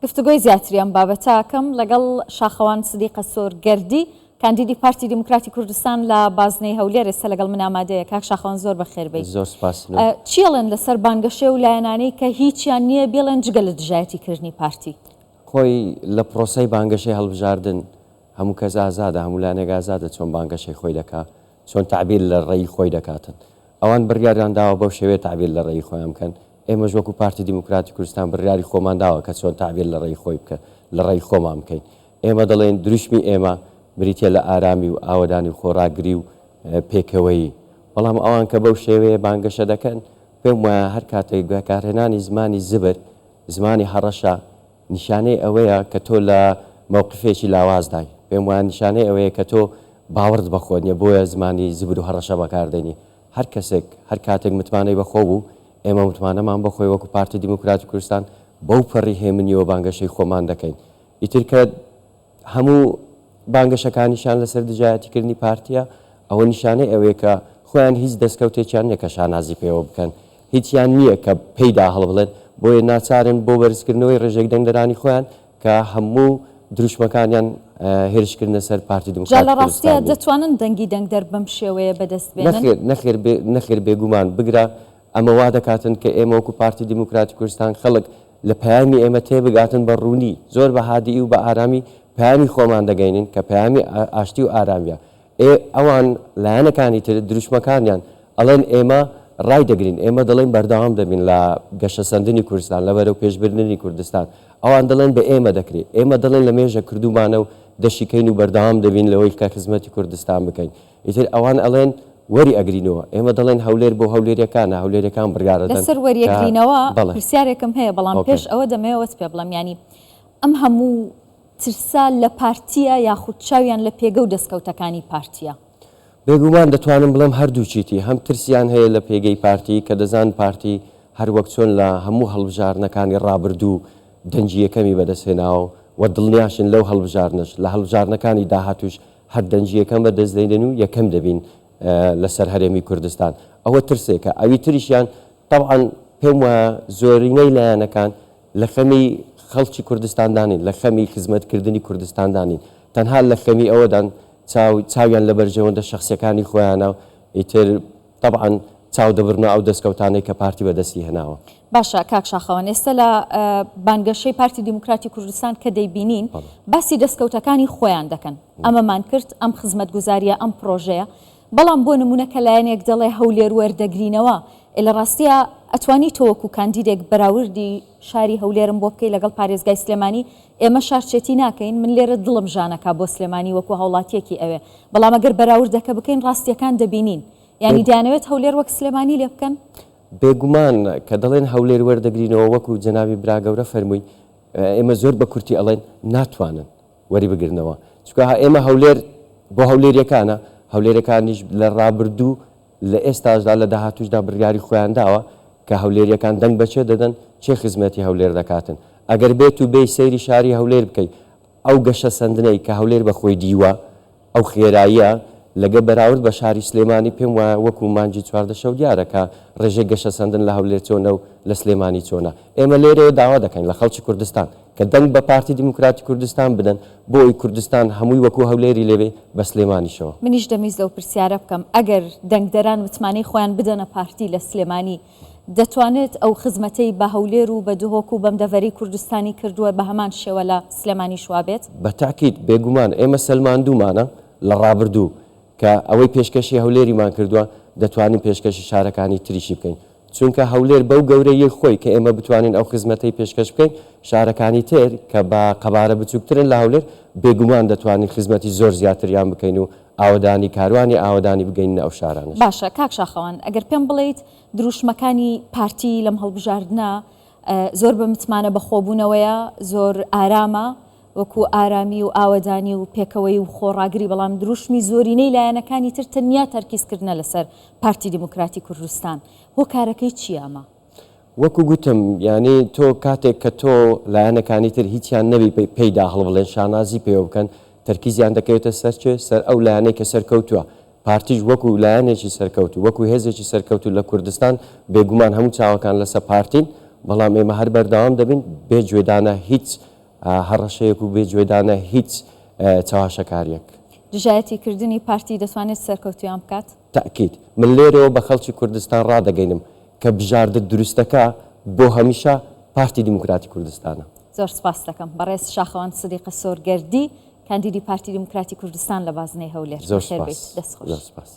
گفتوگۆی زیاتری ئەم بابەتە ئەکەم لەگەڵ شاخەوان سدیقە سۆرگەردی، کاندیدی پارتی دیموکراتی کوردستان لە بازنەی هەولێر ئێستا لەگەڵ من ئامادەیە. کاک شاخەوان زۆر بەخێر بێی. زۆر سوپاس. چی ئەڵێن لەسەر بانگەشەی ئەو لایەنانەی کە هیچیان نییە بیڵێن جگە لە دژایەتی کردنی پارتی؟ خۆی لە پرۆسەی بانگەشەی هەڵبژاردن هەموو کەس ئازادە، هەموو لایەنێک ئازادە چۆن بانگەشەی خۆی دەکا، چۆن تەعبیر لە ڕێی خۆی دەکاتن. ئەوان بڕیاریان داوە بەو شێوەیە تەعبیر لە ڕێی خۆیان بکەن، ئێمەش وەکو پارتی دیموکراتی کوردستان بڕیاری خۆمان داوە کە چۆن تەعبیر لە ڕێی خۆی بکە لە ڕێی خۆمان بکەین. ئێمە دەڵێین دروشمی ئێمە بریتیە لە ئارامی و ئاوەدانی و خۆڕاگری و پێکەوەیی. بەڵام ئەوان کە بەو شێوەیە بانگەشە دەکەن، پێم وایە هەر کاتێک بەکارهێنانی زمانی زبر، زمانی هەڕەشە، نیشانەی ئەوەیە کە تۆ لە مەوقفێکی لاوازدای. پێم وایە نیشانەی ئەوەیە کە تۆ باوەڕت بە خۆت نیە بۆیە زمانی زبر و هەڕەشە بەکار دێنی. هەر کەسێک هەر کاتێک متمانەی بە خۆ بوو، ئێمە متمانەمان بە خۆی وەکو پارتی دیموکراتی کوردستان بەو پەڕی هێمنیەوە بانگەشەی خۆمان دەکەین. ئیتر کە هەموو بانگەشەکانیشیان لەسەر دژایەتیکردنی پارتییە، ئەوە نیشانەی ئەوەیە کە خۆیان هیچ دەستکەوتێکیان نییە کە شانازی پێوە بکەن، هیچیان نییە کە پێیدا هەڵبڵێن، بۆیە ناچارن بۆ بەرزکردنەوەی ڕێژەی دەنگدەرانی خۆیان کە هەموو دروشمەکانیان هێرشکردنە سەر پارتی جا دیموکراتی لە ڕاستیا کوردستان بێت. دەتوانن دەنگی دەنگدەر بەم شێوەیە بەدەست بێنن؟ نەخێر، نەخێر، بێ، نەخێر بێگومان، بگرە ئەمە وا دەکاتن کە ئێمە وەکو پارتی دیموکراتی کوردستان خەڵک لە پەیامی ئێمە تێبگاتن بە ڕوونی، زۆر بە هادیی و بە ئارامی پەیامی خۆمان دەگەینین کە پەیامی ئاشتی و ئارامییە. ئێ ئەوان لایەنەکانی تر دروشمەکانیان ئەڵێن ئێمە ڕای دەگرین، ئێمە دەڵێین بەردەوام دەبین لە گەشەسەندنی کوردستان، لە بەرەوپێشبردنی کوردستان. ئەوان دەڵێن بە ئێمە دەکرێ. ئێمە دەڵێین لە مێژە کردوومانە و دەشیکەین و بەردەوام دەبین لەوەی کە خزمەتی کوردستان بکەین. ئیتر ئەوان ئەڵێن وەری ئەگرینەوە، ئێمە دەڵێن هەولێر بۆ هەولێریەکانە، هەولێریەکان بڕیار ئەدەن لەسەر کە وەریەگرینەوە بەڵێ. پرسیارێکم هەیە بەڵام ئۆکەی. پێش ئەوە دەمەوێ ئەوەت پێ بڵێم یانی ئەم هەموو ترسە لە پارتیە یاخود چاویان لە پێگە و دەستکەوتەکانی پارتیە؟ بێگومان دەتوانم بڵێم هەردووکیتی، هەم ترسیان هەیە لە پێگەی پارتی کە دەزانن پارتی هەر وەک چۆن لە هەموو هەڵبژاردنەکانی ڕابردوو دەنگی یەکەمی بەدەستهێناوە و دڵنیاشن لەو هەڵبژاردنەش لە هەڵبژاردنەکانی داهاتووش هەر دەنگی یەکەم بەدەست دەینن و یەکەم دەبین لەسەر هەرێمی کوردستان ئەوە ترسێکە ئەوی تریشیان تەبعەن پێم وایە زۆرینەی لایەنەکان لە خەمی خەڵکی کوردستاندا نین لە خەمی خزمەتکردنی کوردستاندا نین تەنها لە خەمی ئەوەدان چاو چاویان لە بەرژەوەندە شەخسیەکانی خۆیانە ئیتر تەبعەن چاو دەبڕنە ئەو دەستکەوتانەی کە پارتی بەدەستی هێناوە. باشە کاک شاخەوان ئێستا لە بانگەشەی پارتی دیموکراتی کوردستان کە دەیبینین باسی دەستکەوتەکانی خۆیان دەکەن ئەمەمان کرد ئەم خزمەتگوزاریە ئەم پرۆژەیە بەڵام بۆ نمونە کە لایەنێک دەڵێ هەولێر وەردەگرینەوە ئێ لە ڕاستیا ئەتوانی تۆ وەکو کاندیدێک بەراوردی شاری هەولێرم بۆ بکەی لەگەڵ پارێزگای سلێمانی ئێمە شارچێتی ناکەین من لێرە دڵم ژانەکا بۆ سلێمانی وەکو هاوڵاتیەکی ئەوێ بەڵام ئەگەر بەراوردەکە بکەین ڕاستیەکان دەبینین یانی دەیانەوێت هەولێر وەک سلێمانی لێ بکەن؟ بێگومان کە دەڵێن هەولێر وەردەگرینەوە وەکو جەنابی براگەورە فەرمووی ئێمە زۆر بە کورتی ئەڵێن ناتوانن وەری بگرنەوە چونکە ئێمە هەولێر بۆ هەولێریەکانە هەولێرەکانیش لە ڕابردوو لە ئێستاشدا لە داهاتوشدا بڕیاری خۆیان داوە کە هەولێریەکان دەنگ بە کێ دەدەن کێ خزمەتی هەولێر دەکاتن ئەگەر بێت و بێی سەیری شاری هەولێر بکەی ئەو گەشەسەندنەی کە هەولێر بە خۆی دیوە ئەو خێراییە لەگە بەراورد بە شاری سلێمانی پێم وایە وەکو مانگی 14 شەو دیارە کە ڕێژەی گەشەسەندن لە هەولێر چۆنە و لە سلێمانی چۆنە. ئێمە لێرەوە داوا دەکەین لە خەڵکی کوردستان کە دەنگ بە پارتی دیموکراتی کوردستان بدەن بۆ ئەوی کوردستان هەمووی وەکو هەولێری لێبێ بە سلێمانیشەوە. منیش دەمویست ئەو پرسیارە بکەم، ئەگەر دەنگدەران متمانەی خۆیان بدەنە پارتی لە سلێمانی، دەتوانێت ئەو خزمەتەی بە هەولێر و بە دهۆک و بەم دەڤەری کوردستانی کردووە بە هەمان شێوە لە سلێمانیش وابێت؟ بە تەئکید، بێگومان، ئێمە سەلماندوومانە لە ڕابردوو کە ئەوەی پێشکەشی هەولێریمان کردووە دەتوانین پێشکەشی شارەکانی تریشی بکەین، چونکە هەولێر بەو گەورەییەی خۆی کە ئێمە بتوانین ئەو خزمەتەی پێشکەش بکەین، شارەکانی تر کە بە قەبارە بچووکترن لە هەولێر بێگومان دەتوانین خزمەتی زۆر زیاتریان بکەین و ئاوەدانی کاروانی ئاوەدانی بگەیننە ئەو شارانەش. باشە کاک شاخەوان ئەگەر پێم بڵێیت دروشمەکانی پارتی لەم هەڵبژاردنە زۆر بە متمانە بەخۆبوونەوەیە، زۆر ئارامە وەکو ئارامی و ئاوەدانی و پێکەوەیی و خۆڕاگری، بەڵام دروشمی زۆرینەی لایەنەکانی تر تەنیا تەرکیزکردنە لەسەر پارتی دیموکراتی کوردستان، هۆکارەکەی چییە ئەمە؟ وەکو گوتم یانی تۆ کاتێک کە تۆ لایەنەکانی تر هیچیان نەبی پێیدا هەڵبڵێن شانازی پێوە بکەن تەرکیزیان دەکەوێتە سەر کێ؟ سەر ئەو لایەنەی کە سەرکەوتووە. پارتیش وەکو لایەنێکی سەرکەوتوو، وەکو هێزێکی سەرکەوتوو لە کوردستان بێگومان هەموو چاوەکان لەسە پارتین، بەڵام ئێمە هەر بەردەوام دەبین بێ گوێدانە هیچ هەڕەشەیەک و بێ گوێدانە هیچ چەواشەکاریەک. دژایەتی کردنی پارتی دەتوانێت سەرکەوتویان بکات؟ تەئکید. من لێرەوە بە خەڵکی کوردستان ڕادەگەینم کە بژاردە دروستەکە بۆ هەمیشە پارتی دیموکراتی کوردستانە. زۆر سپاست دەکەم بەڕێز شاخەوان سدیقە سۆرگەردی کاندیدی پارتی دیموکراتی کوردستان لە بازنەی هەولێر. زۆر بەخێر سپاس. بێیت. دەست خۆش. زۆر سپاس.